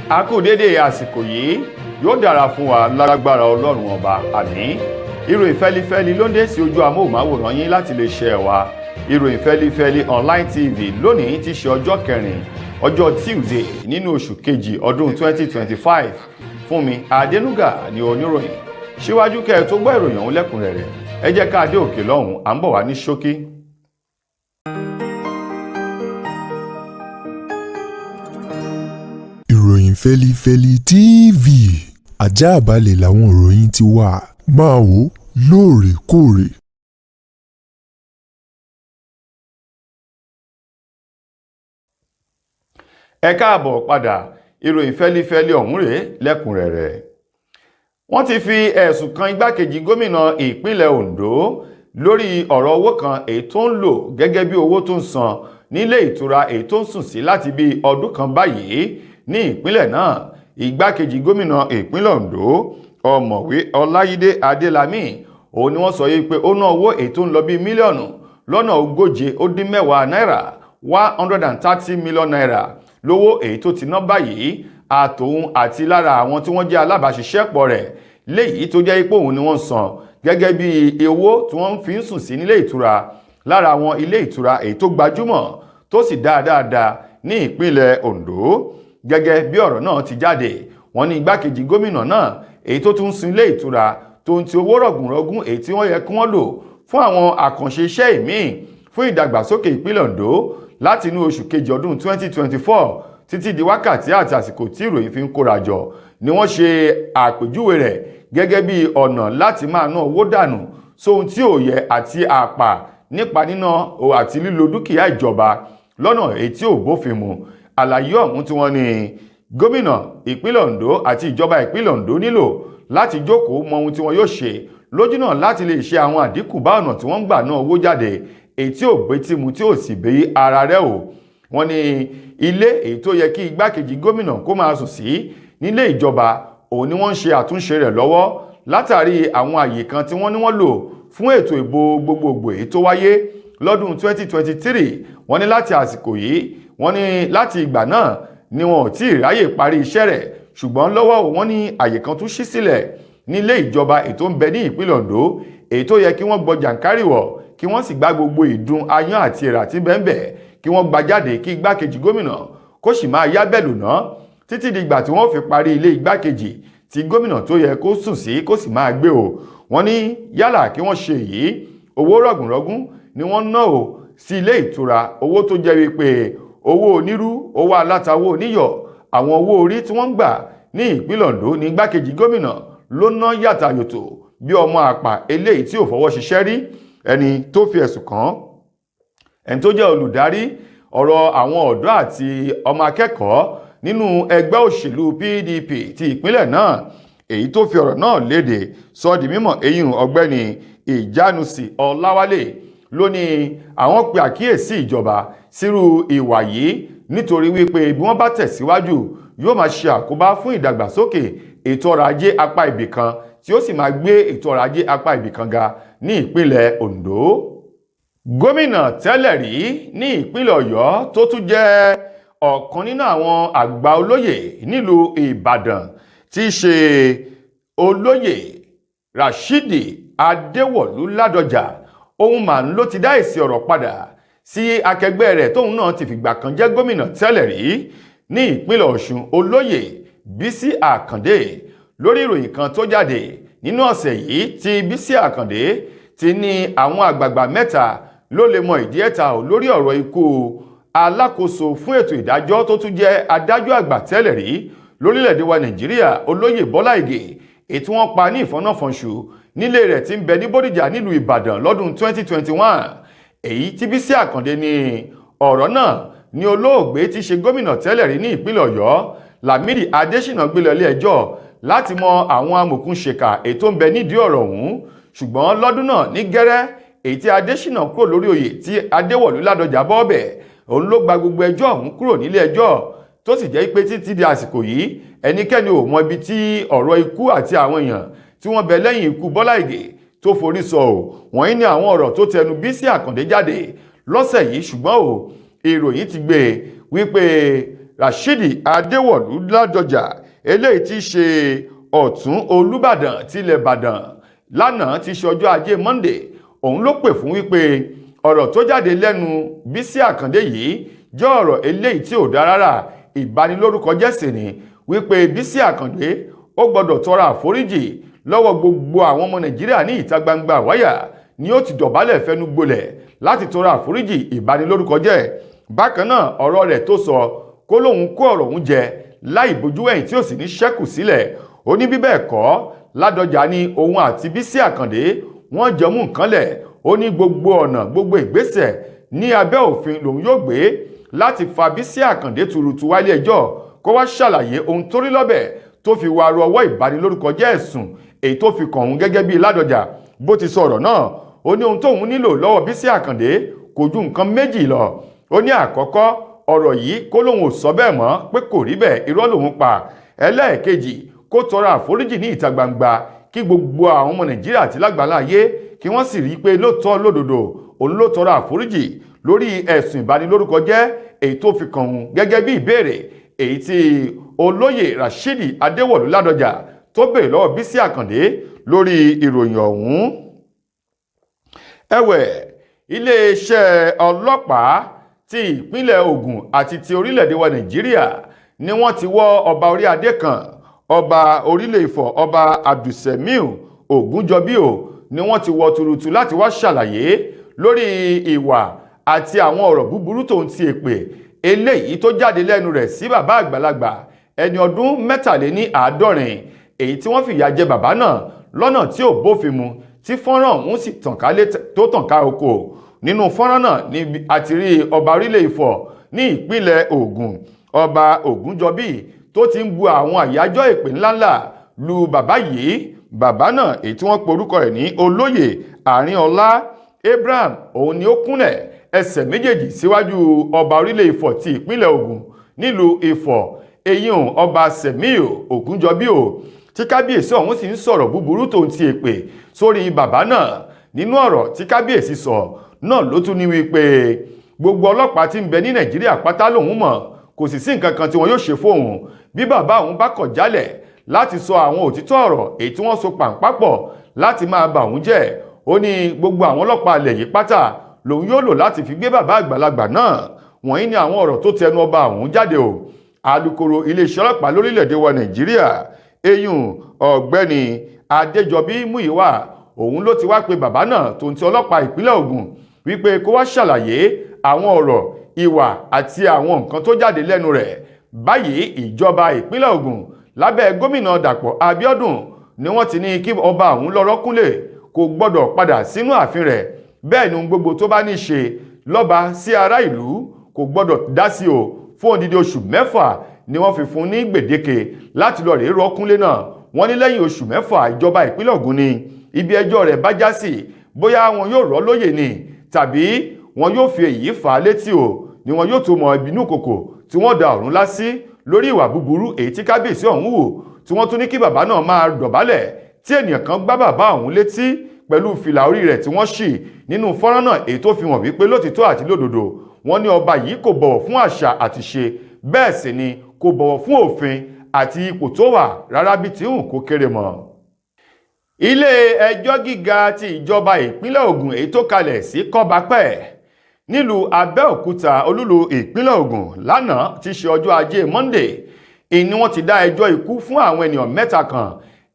A kú dédé àsìkò yìí, yóò dára fún wa lágbára Ọlọ́run Ọba, àmín. Ìròyìn fẹ́lifẹ́li ló ń dé sí ojú amóhùnmáwòrán yín láti lè ṣe wa Ìròyìn Fẹ́lifẹ́li Online TV. Lónìí ti ṣe ọjọ́ kẹrin, ọjọ́ Tuesday nínú oṣù kejì ọdún 2025. Fúnmi Adénúgà ni oníròyìn. Síwájú kẹ́ ẹ tó gbọ́ ìròyìn ọ̀hún lẹ́kùnrẹ́rẹ́, ẹ jẹ́ ká dé òkè lọ́hùn, à ń bọ̀ wá ní ṣókí. Ìròyìn Fẹ́lifẹ́li TV, àjààbálẹ̀ làwọn ìròyìn ti wà, máa wò lóòrèkóòrè. Ẹ káàbọ̀ padà, ìròyìn fẹ́lifẹ́li ọ̀hún rèé lẹ́kùnrẹ́rẹ́. Wọ́n ti fi ẹ̀sùn kan igbákejì gómìnà ìpínlẹ̀ Ondo lórí ọ̀rọ̀ owó kan èyí tó ń lò gẹ́gẹ́ bí owó tó ń san nílé ìtura èyí tó ń sùn sí láti bí ọdún kan báyìí ní ìpínlẹ̀ náà. Igbákejì gómìnà ìpínlẹ̀ Ondo, Ọ̀mọ̀wé Ọláyídé Adélámì, òun ni wọ́n sọ yìí pé ó ná owó èyí tó ń lọ bí mílíọ̀nù lọ́nà 140 náírà, ₦130 million lówó èyí tó ti ná báyìí, àtòun àti lára àwọn tí wọ́n jẹ́ alábàáṣiṣẹ́pọ̀ rẹ̀, léyìí tó jẹ́ ipò òun ni wọ́n san gẹ́gẹ́ bí owó tí wọ́n fi ń sùn sí nílé ìtura, lára àwọn ilé ìtura èyí tó gbajúmọ̀ tó sì dáadáa ní ìpínlẹ̀ Ondo. Gẹ́gẹ́ bí ọ̀rọ̀ náà ti jáde, wọ́n ní igbákejì gómìnà náà èyí tó tún sun ilé ìtura tó ń ti owó rọ̀gùnrọ̀gùn èyí tí wọ́n yẹ kí wọ́n lò fún àwọn àkànṣe iṣẹ́ ìmíì fún ìdàgbàsókè ìpínlẹ̀ Ondo láti inú oṣù kejì ọdún 2024 títí di wákàtí àti àsìkò tí ìròyìn fi ń kóra jọ, ni wọ́n ṣe àpèjúwe rẹ̀ gẹ́gẹ́ bí ọ̀nà láti máa ná owó dànù sóhun tí ò yẹ àti àpà nípa níná àti lílo dúkìá ìjọba lọ́nà èyí tí ò bófin mu. Àlàyé ọ̀hún tí wọ́n ní gómìnà ìpínlẹ̀ Ondo àti ìjọba ìpínlẹ̀ Ondo nílò láti jókòó mọ ohun tí wọ́n yóò ṣe lójúnà láti lè ṣe àwọn àdínkù bá ọ̀nà tí wọ́n ń gbà ná owó jáde èyí tí ò bẹ́tí mu tí ò sì bẹ́ ara rẹ̀ o. Wọ́n ní ilé èyí tó yẹ kí igbákejì gómìnà kó máa sùn sí nílé ìjọba, òun ni wọ́n ń ṣe àtúnṣe rẹ̀ lọ́wọ́ látàrí àwọn àyè kan tí wọ́n ní wọ́n lò fún ètò ìbò gbogbogbò èyí tó wáyé lọ́dún 2023. Wọ́n ní láti àsìkò yìí, wọ́n ní láti ìgbà náà ni wọn ò tí ì ráyè parí iṣẹ́ rẹ̀, ṣùgbọ́n lọ́wọ́ wọ́n ní àyè kan tún ṣí sílẹ̀ nílé ìjọba èyí tó ń bẹ ní ìpínlẹ̀ Ondo, èyí tó yẹ kí wọ́n gbọ́ jàǹkárìwọ̀, kí wọ́n sì gba gbogbo ìdun, ayán àti èrà tí bẹ́ẹ̀ kí wọ́n gba jáde, kí igbákejì gómìnà kó sì máa yá bẹ́ẹ̀ lò ná títí di ìgbà tí wọ́n fi parí ilé igbákejì tí gómìnà tó yẹ kó sùn sí kó sì máa gbé o. Wọ́n ní yálà kí wọ́n ṣe èyí, owó rọ̀gùnrọ̀gùn ni wọ́n ná o sí ilé ìtura, owó tó jẹ́ wípé owó onírú, owó aláta, owó oníyọ̀, àwọn owó orí tí wọ́n ń gbà ní ìpínlẹ̀ Ondo ní igbákejì gómìnà ló ná yàtàyòtò bí ọmọ àpà eléyìí tí ò fọwọ́ ṣiṣẹ́ rí. Ẹni tó fi ẹ̀sùn kàn án, ẹni tó jẹ́ olùdarí ọ̀rọ̀ àwọn ọ̀dọ́ àti ọmọ akẹ́kọ̀ọ́ nínú ẹgbẹ́ òṣèlú PDP ti ìpínlẹ̀ náà èyí tó fi ọ̀rọ̀ náà léde sọ di mímọ̀, eyín ọ̀gbẹ́ni Ìjánusì Ọláwálé, ló ní àwọn pe àkíyèsí ìjọba sírú ìwà yìí, nítorí wípé bí wọ́n bá tẹ̀síwájú, yóò máa ṣe àkóbá fún ìdàgbàsókè ètò ọrọ̀ ajé apá ibì kan, tí ó sì máa gbé ètò ọrọ̀ ajé apá ibì kan ga ní ìpínlẹ̀ Ondo. Gómìnà tẹ́lẹ̀ rí ní ìpínlẹ̀ Ọ̀yọ́, tó tún jẹ́ ọ̀kan nínú àwọn àgbà olóyè nílùú Ìbàdàn, tí í ṣe Olóyè Rashidi Adéwọ̀lú Ládọjà, òun mà ń ló ti dá èsì ọ̀rọ̀ padà sí akẹgbẹ́ rẹ̀ tóun náà ti fìgbà kan jẹ́ gómìnà tẹ́lẹ̀ rí ní ìpínlẹ̀ Ọ̀ṣun, Olóyè Bísí Àkàndé, lórí ìròyìn kan tó jáde nínú ọ̀sẹ̀ yìí tí Bísí Àkàndé ti ní àwọn àgbààgbà mẹ́ta ló lè mọ ìdí ẹ̀ta ò lórí ọ̀rọ̀ ikú alákòóso fún ètò ìdájọ́ tó tún jẹ́ adájọ́ àgbà tẹ́lẹ̀ rí lórílẹ̀‐èdè wa Nàìjíríà, Olóyè Bọ́lá Ìgè, èyí tí wọ́n pa ní ìfọ́náfọ́nṣù nílé rẹ̀ tí ń bẹ ní Bódìjà nílùú Ìbàdàn lọ́dún 2021. Èyí tí Bísí Àkàndé ní ọ̀rọ̀ náà ní olóògbé tí ṣe gómìnà tẹ́lẹ̀ rí ní ìpínlẹ̀ Ọ̀yọ́, Lámìdí Adésínà, gbé lọ ilé ẹjọ́ láti mọ àwọn amòòkùnṣèkà èyí tó ń bẹ nídìí ọ̀rọ̀ ọ̀hún. Ṣùgbọ́n lọ́dún náà ní gẹ́rẹ́ èyí tí Adésínà kúrò lórí oyè tí Adéwọ̀lú Ládọjà bọ́ bẹ̀, òun ló gba gbogbo ẹjọ́ ọ̀hún kúrò nílé ẹjọ́, tó sì jẹ́ pé títí di àsìkò yìí, ẹnikẹ́ni ò mọ ibi tí ọ̀rọ̀ ikú àti àwọn èèyàn tí wọ́n bẹ lẹ́yìn ikú Bọ́lá Ìgè tó forí sọ ò. Wọ̀nyí ni àwọn ọ̀rọ̀ tó tẹnu Bísí Àkàndé jáde lọ́sẹ̀ yìí. Ṣùgbọ́n o, ìròyìn ti gbé wípé Rashidi Adéwọ̀lú Ládọjà, eléyìí tí í ṣe ọ̀tún Olúbàdàn tilẹ̀ Ìbàdàn, lánàá tí ṣe ọjọ́ Ajé Monday, òun ló pè fún wípé ọ̀rọ̀ tó jáde lẹ́nu Bísí Àkàndé yìí jẹ́ ọ̀rọ̀ eléyìí tí ò dáa rárá, ìbanilórúkọ jẹ́ sì ni, wípé Bísí Àkàndé ó gbọ́dọ̀ tọrọ àforíjì lọ́wọ́ gbogbo àwọn ọmọ Nàìjíríà ní ìta gbangba wáyà ni ó ti dọ̀bálẹ̀ fẹnu gbolẹ̀ láti tọrọ àforíjì ìbanilórúkọ jẹ́. Bákan náà, ọ̀rọ̀ rẹ̀ tó sọ kó lóun kó ọ̀rọ̀ òun jẹ láì bójú ẹ̀yìn tí ó sì ní ṣẹ́kù sílẹ̀. Ó ní bí bẹ́ẹ̀ kọ́, Ládọjà ní òun àti Bísí Àkàndé wọ́n jọ mú nǹkan lẹ̀. Ó ní gbogbo ọ̀nà, gbogbo ìgbésẹ̀ ní abẹ́ òfin lòun yóò gbé láti fa Bísí Àkàndé tuurutu wálé ẹjọ́, kó wá ṣàlàyé ohun tó rí lọ́bẹ̀ tó fi wá ru ọwọ́ ìbanilórúkọ jẹ́ ẹ̀sùn èyí tó fi kàn òun gẹ́gẹ́ bí Ládọjà. Bó ti sọ ọ̀rọ̀ náà, ó ní ohun tóun nílò lọ́wọ́ Bísí Àkàndé kò ju nǹkan méjì lọ. Ó ní àkọ́kọ́, ọ̀rọ̀ yìí kó lóun ò sọ bẹ́ẹ̀ mọ́, pé kò rí bẹ́ẹ̀, irọ́ lòun pa. Ẹlẹ́ẹ̀kejì, kó tọrọ àforíjì ní ìta gbangba kí gbogbo àwọn ọmọ Nàìjíríà àti lágbàlá ayé kí wọ́n sì rí i pé lóòótọ́ lódodo òun ló tọrọ àforíjì lórí ẹ̀sùn ìbanilórúkọ jẹ́ èyí tó fi kàn òun, gẹ́gẹ́ bí ìbéèrè èyí tí olóyè Rashidi Adéwọ̀lú Ládọjà tó béèrè lọ́wọ́ Bísí Àkàndé lórí ìròyìn ọ̀hún. Ẹ̀wẹ̀, iléeṣẹ́ ọlọ́pàá ti ìpínlẹ̀ Ògùn àti ti orílẹ̀-èdè wa Nàìjíríà ni wọ́n ti wọ́ ọba orí adé kan, ọba orílẹ̀ Ifọ̀, Ọba Abdulsemiu Ògúnjọbí o, ni wọ́n ti wọ́ tuurutu láti wá ṣàlàyé lórí ìwà àti àwọn ọ̀rọ̀ búburú tó ń ti èpè eléyìí tó jáde lẹ́nu rẹ̀ sí bàbá àgbàlagbà ẹni ọdún 73, èyí tí wọ́n fìyà jẹ bàbá náà lọ́nà tí ò bófin mu, tí fọ́nrán ọ̀hún sì tàn kálé tó tàn ká oko. Nínú fọ́nrán náà ni a ti rí ọba orílẹ̀ Ifọ̀ ní ìpínlẹ̀ Ògùn, Ọba Ògúnjọbí, tó ti ń bu àwọn àyájọ́ èpè ńláńlá lu bàbá yìí. Bàbá náà, èyí tí wọ́n porúkọ rẹ̀ ní Olóyè Àrínọlá Abraham, òun ni ó kúnlẹ̀ ẹsẹ̀ méjèèjì síwájú ọba orílẹ̀ Ifọ̀ ti ìpínlẹ̀ Ògùn nílùú Ifọ̀, eyín Ọba Sẹ̀míù Ògúnjọbí o, tí kábíyèsí ọ̀hún sì ń sọ̀rọ̀ búburú tó ń ti èpè sórí bàbá náà. Nínú ọ̀rọ̀ tí kábíyèsí sọ náà ló tún ní wípé gbogbo ọlọ́pàá tí ń bẹ ní Nàìjíríà pátá lòun mọ̀, kò sì sí nǹkan kan tí wọn yóò ṣe fóun bí bàbá òun bá kọ̀ jálẹ̀ láti sọ àwọn òtítọ́ ọ̀rọ̀ èyí tí wọ́n so pàǹpápọ̀ láti máa bà òun jẹ́. Ó ní gbogbo àwọn ọlọ́pàá ilẹ̀ yìí pátá lòun yóò lò láti fi gbé bàbá àgbàlagbà náà. Wọ̀nyí ni àwọn ọ̀rọ̀ tó tẹnu ọba òun jáde o. Alukoro iléeṣẹ́ ọlọ́pàá lórílẹ̀‐èdè wa Nàìjíríà, eyín Ọ̀gbẹ́ni Adéjọbí Múyìwá, òun ló ti wá pe bàbá náà tó ń ti ọlọ́pàá ìpínlẹ̀ Ògùn wípé kó wá ṣàlàyé àwọn ọ̀rọ̀, ìwà àti àwọn nǹkan tó jáde lẹ́nu rẹ̀ báyìí. Ìjọba ìpínlẹ̀ Ògùn lábẹ́ gómìnà Dàpọ̀ Abíọ́dún ni wọ́n ti ní kí ọba òun lọ́rọ́ kúnlẹ̀, kò gbọ́dọ̀ padà sínú ààfin rẹ̀. Bẹ́ẹ̀ ni ohun gbogbo tó bá ní ṣe lọ́ba sí ará ìlú kò gbọ́dọ̀ dá sí o. Fún odidi oṣù 6 ni wọ́n fi fún ní gbèdéke láti lọ rèé rọ́kúnlé náà. Wọ́n ní lẹ́yìn oṣù 6, ìjọba ìpínlẹ̀ Ògùn ni ibi ẹjọ́ rẹ̀ bá já sí, bóyá wọn yóò rọ́ lóyè ni tàbí wọn yóò fi èyí fà á létí o, ni wọn yóò tó mọ ìbínú kòkò tí wọ́n da ọ̀run lá sí lórí ìwà búburú èyí tí kábíyèsí ọ̀hún wò, tí wọ́n tún ní kí bàbá náà máa dọ̀bálẹ̀, tí ènìyàn kan gbá bàbá ọ̀hún létí pẹ̀lú fìlà orí rẹ̀ tí wọ́n ṣì nínú fọ́nrán náà, èyí tó fi hàn wípé lótìtọ́ àti lódodo wọ́n ní ọba yìí kò bọ̀wọ̀ fún àṣà àti ṣe, bẹ́ẹ̀ sì ni kò bọ̀wọ̀ fún òfin àti ipò tó wà rárá bí tí hùn kó kéré mọ́. Ilé ẹjọ́ gíga ti ìjọba ìpínlẹ̀ Ògùn èyí tó kalẹ̀ sí Kọ́bápẹ́ nílùú Abẹ́òkúta, olúlu ìpínlẹ̀ Ògùn, lánàá tí ṣe ọjọ́ Ajé Monday ìní wọ́n ti dá ẹjọ́ ikú fún àwọn ènìyàn mẹ́ta kan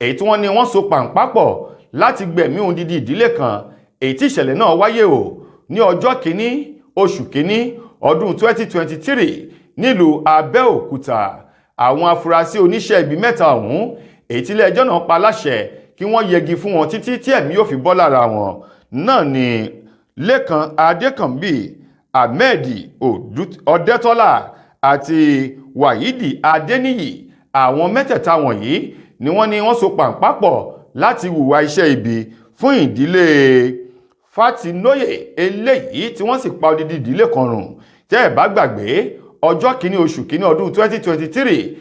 èyí tí wọ́n ní wọ́n so pàǹpápọ̀ láti gbẹ̀mí odidi ìdílé kan, èyí tí ìṣẹ̀lẹ̀ náà wáyé o ní ọjọ́ 1 oṣù 1 ọdún 2023 nílùú Abẹ́òkúta. Àwọn afurasí oníṣẹ́ ibi mẹ́ta ọ̀hún, èyí tí ilé ẹjọ́ náà pa láṣẹ kí wọ́n yẹgi fún wọn títí tí ẹ̀mí yóò fi bọ́ lára wọn náà ni Lẹ́kan Adékànbí, Ahmed Ọ̀dẹ́tọ́lá àti Wàhídì Adéníyì. Àwọn mẹ́tẹ̀ẹ̀ta wọ̀nyí ni wọ́n ní wọ́n so pàǹpápọ̀ láti hùwà iṣẹ́ ibi fún ìdílé Fátinóyè eléyìí tí wọ́n sì pa odidi ìdílé kan run. Tẹ́ ẹ̀ bá gbàgbé, ọjọ́ 1 oṣù 1 ọdún 2023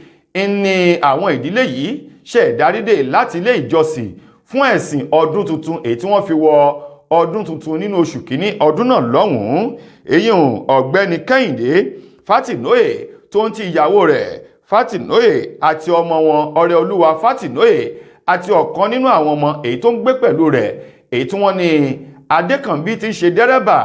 ní àwọn ìdílé yìí ṣe ìdárídè láti ilé ìjọsìn fún ẹ̀sìn ọdún tuntun èyí tí wọ́n fi wọ ọdún tuntun nínú oṣù 1 ọdún náà lọ́hùn-ún. Èyí hùn Ọ̀gbẹ́ni Kẹ́hìndé Fátìnóyè tó ń ti ìyàwó rẹ̀ Fatinoye àti ọmọ wọn Ọrẹolúwa Fatinoye àti ọ̀kan nínú àwọn ọmọ èyí tó ń gbé pẹ̀lú rẹ̀, èyí tí wọ́n ní Adékànbí ti ń ṣe dẹ́rẹ́bà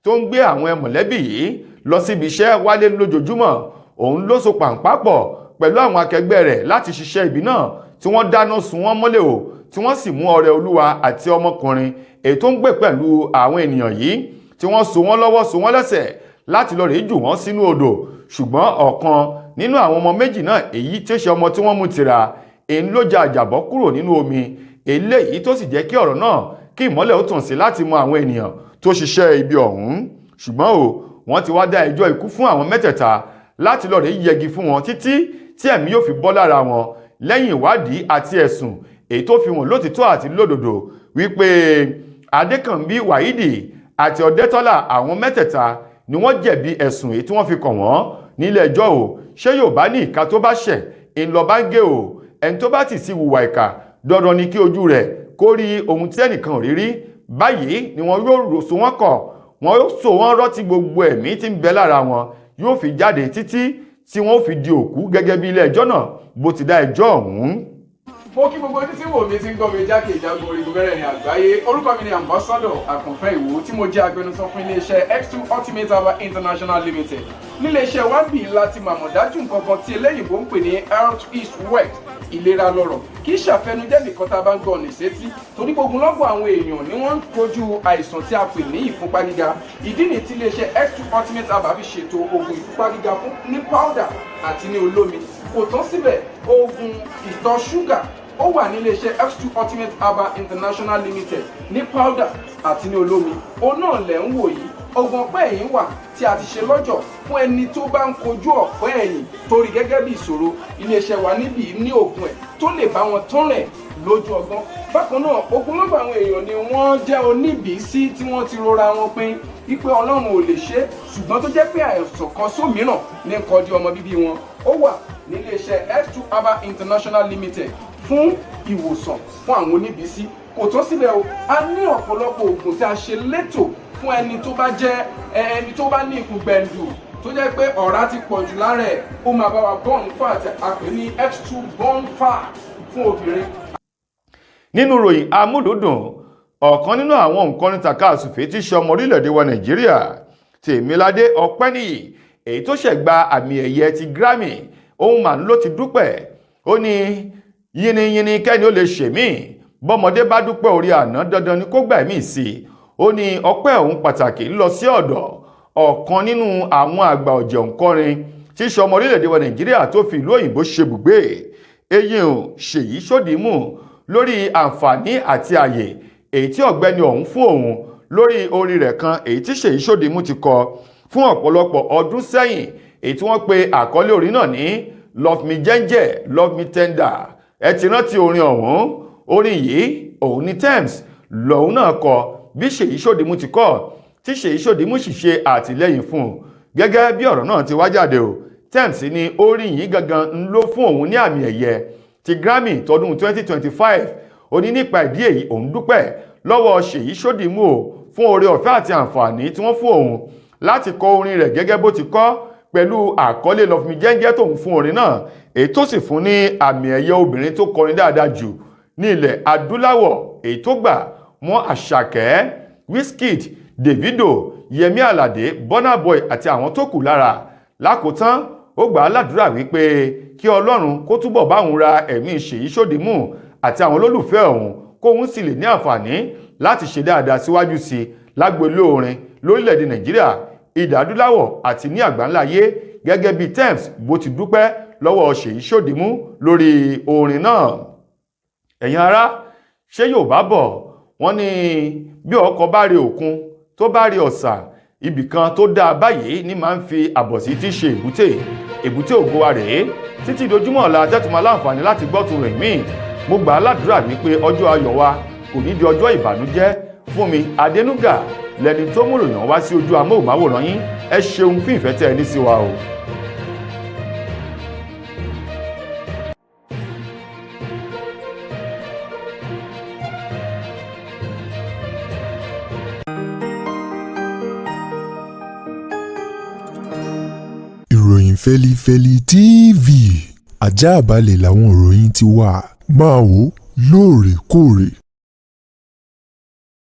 tó ń gbé àwọn mọ̀lẹ́bí yìí lọ síbi iṣẹ́ wálé lójoojúmọ́. Òun ló so pàǹpá pọ̀ pẹ̀lú àwọn akẹgbẹ́ rẹ̀ láti ṣiṣẹ́ ibi náà, tí wọ́n dáná sun wọ́n mọ́lẹ̀ o, tí wọ́n sì mú Ọrẹolúwa àti ọmọkùnrin èyí tó ń gbé pẹ̀lú àwọn ènìyàn yìí, tí wọ́n so wọ́n lọ́wọ́, so wọ́n lẹ́sẹ̀ láti lọ rèé jù wọ́n sínú odò. Ṣùgbọ́n ọ̀kan nínú àwọn ọmọ méjì náà, èyí tí ó ṣe ọmọ tí wọ́n mú tìra, èyí ló ja àjàbọ́ kúrò nínú omi, eléyìí tó sì jẹ́ kí ọ̀rọ̀ náà kí ìmọ́lẹ̀ ó tàn sí láti mọ àwọn ènìyàn tó ṣiṣẹ́ ibi ọ̀hún. Ṣùgbọ́n o, wọ́n ti wá dá ẹjọ́ ikú fún àwọn mẹ́tẹ̀ẹ̀ta láti lọ rèé yẹgi fún wọn títí tí ẹ̀mí yóò fi bọ́ lára wọn, lẹ́yìn ìwádìí àti ẹ̀sùn èyí tó fi wọ́n lótìtọ́ àti lódodo wípé Adékànbí, Wáídì àti Ọ̀dẹ́tọ́lá, àwọn mẹ́tẹ̀ẹ̀ta ni wọ́n jẹ̀bi ẹ̀sùn èyí tí wọ́n fi kàn wọ́n nílé ẹjọ́ o. Ṣé yóò bá ní ìka tó bá ṣẹ̀ ńlọ bá ń gé o? Ẹni tó bá tì sí hùwà ìkà, dandan ni kí ojú rẹ̀ kó rí ohun tí ẹnìkan ò rí rí. Báyìí ni wọ́n yóò so wọ́n kọ̀, wọ́n yóò so wọ́n rọ́tí, gbogbo ẹ̀mí tí ń bẹ lára wọn yóò fi jáde títí tí wọ́n fi di òkú, gẹ́gẹ́ bí ilé ẹjọ́ náà bó ti dá ẹjọ́ ọ̀hún. Mo kí gbogbo ojú tí wò mí, tí ń gbọ́ mi jákè ìjágun orígun mẹ́rẹ̀ẹ̀rin àgbáyé. Orúkọ mi ni Ambassador Àkànfẹ́ Ìwò, tí mo jẹ́ agbẹnusọ fún iléeṣẹ́ X2 Ultimate Herbal International Limited. Níléeṣẹ́ wa ń bì láti màmọ̀ dájú nǹkan kan tí eléyìnbó ń pè ní health is wealth, ìlera lọ́rọ̀. Kì í ṣàfẹnujẹ́ nìkan tá a bá ń gbọ́ ọ̀nà ìsétí, torí gbogbo lọ́gbọ̀ àwọn èèyàn ni wọ́n ń kojú àìsàn tí a pè ní ìfúnpá gíga. Ìdí nìyí tí iléeṣẹ́ X2 Ultimate Herbal fi ṣètò oògùn ìfúnpá gíga fún ní powder àti ní olómi. Kò tán síbẹ̀, oògùn ìtọ̀ ṣúgà ó wà ní iléeṣẹ́ X2 Ultimate Herbal International Limited ní powder àti ní olómi. Òun náà lẹ̀ ń wò yìí. Oògùn ọ̀pẹ́ ẹ̀yìn wà tí a ti ṣe lọ́jọ̀ fún ẹni tó bá ń kojú ọ̀pẹ́ ẹ̀yìn torí gẹ́gẹ́ bí ìṣòro. Iléeṣẹ́ wa níbí ní oògùn ẹ̀ tó lè bá wọn tán rẹ̀ lójú ọgbọ́n. Bákan náà, ogunlọ́gọ̀ àwọn èèyàn ni wọ́n jẹ́ oníbìísí tí wọ́n ti rora wọn pin wípé Ọlọ́run ò lè ṣe, ṣùgbọ́n tó jẹ́ pé àìsàn kan sómìíràn ní nǹkan di ọmọ bíbí wọn. Ó wà níléeṣẹ́ X2 Herbal International Limited fún ìwòsàn fún àwọn oníbìísí. Kò tán sílẹ̀ o, a ní ọ̀pọ̀lọpọ̀ oògùn tí a ṣe létò fún ẹni tó bá jẹ́ ẹni tó bá ní ikùn gbẹ̀ǹdù, tó jẹ́ pé ọ̀rá ti pọ̀ jù lára ẹ̀. Ó máa bá wa burn fat, a pè ní X2 burn fat fún obìnrin. Nínú ròyìn amúlùúdùn, ọ̀kan nínú àwọn òǹkọrin tàkasúfèé tí ṣe ọmọ orílẹ̀-èdè wa Nàìjíríà, Tèmiládé Ọpẹ́níyì, èyí tó ṣẹ̀ gba àmì ẹ̀yẹ ti Grammy, òun mà ń ló ti dúpẹ́. Ó ní yínníyínní kẹ́ni ó lè ṣèmí, bọ́mọdé bá dúpẹ́ orí àná, dandan ni kó gbà mí sí i. Ó ní ọpẹ́ òun pàtàkì ń lọ sí ọ̀dọ̀ ọ̀kan nínú àwọn àgbà ọ̀jẹ̀ òǹkọrin tí í ṣe ọmọ orílẹ̀-èdè wa Nàìjíríà tó fi ìlú òyìnbó ṣe bùgbé, eyín Ṣèyí Ṣódìmù, lórí àǹfààní àti àyè èyí tí ọ̀gbẹ́ni ọ̀hún fún òun lórí orin rẹ̀ kan, èyí tí Ṣèyí Ṣódìmù ti kọ fún ọ̀pọ̀lọpọ̀ ọdún sẹ́yìn, èyí tí wọ́n pe àkọlé orin náà ní "Love Me Gentle, Love Me Tender". Ẹ ti rántí orin ọ̀hún. Orin yìí òun ni Tems lòun náà kọ bí Ṣèyí Ṣódìmù ti kọ, tí Ṣèyí Ṣódìmù sì ṣe àtìlẹ́yìn fún un. Gẹ́gẹ́ bí ọ̀rọ̀ náà ti wá jáde o, Tems ní orin yìí gangan ń ló fún òun ní àmì ẹ̀yẹ ti Grammy tọdún 2025. Ó ní nípa ìdí èyí, òun dúpẹ́ lọ́wọ́ Ṣèyí Ṣódìmù o fún oore ọ̀fẹ́ àti àǹfààní tí wọ́n fún òun láti kọ orin rẹ̀ gẹ́gẹ́ bó ti kọ pẹ̀lú àkọlé "Love Me Gentle" tóun fún orin náà, èyí tó sì fún ní àmì ẹ̀yẹ obìnrin tó kọrin dáadáa jù ní ilẹ̀ adúláwọ̀, èyí tó gbà mọ́ Àṣàkẹ́, Wizkid, Davido, Yẹmí Aládé, Burna Boy àti àwọn tó kù lára. Lákòótán, ó gbà á ládùúrà wípé kí Ọlọ́run kó túbọ̀ báwọn ra ẹ̀mí Ṣèyí Ṣódìmù àti àwọn olólùfẹ́ òun, kóun sì lè ní àǹfààní láti ṣe dáadáa síwájú sí i lágboolé orin lórílẹ̀‐èdè Nàìjíríà, ilẹ̀ adúláwọ̀ àti ní àgbáńlá ayé, gẹ́gẹ́ bí Tems bó ti dúpẹ́ lọ́wọ́ Ṣèyí Ṣódìmù lórí orin náà. Ẹ̀yin ará, ṣé Yorùbá bọ̀, wọ́n ní bí ọkọ̀ bá rí òkun, tó bá rí ọ̀sà, ibìkan tó dáa báyìí ní máa ń fi àbọ̀sí tí ṣe èbúté. Èbúté ògo wa rèé. Títí dojúmọ́ ọ̀la tẹ́tùmọ̀ láǹfààní láti gbọ́ tun rẹ̀ míì, mo gbà á ládùúrà wípé ọjọ́ ayọ̀ wa kò ní di ọjọ́ ìbànújẹ́ fún mi. Adénúgà lẹni tó mú ròyìn wá sí ojú amóhùnmáwòrán yín. Ẹ ṣeun fún ìfẹ́ tẹ́ ẹ ní sí wa o. Ìròyìn. Fẹlifẹli TV, ajáàbalẹ̀ làwọn ìròyìn ti wà, máa wò lóòrèkóòrè.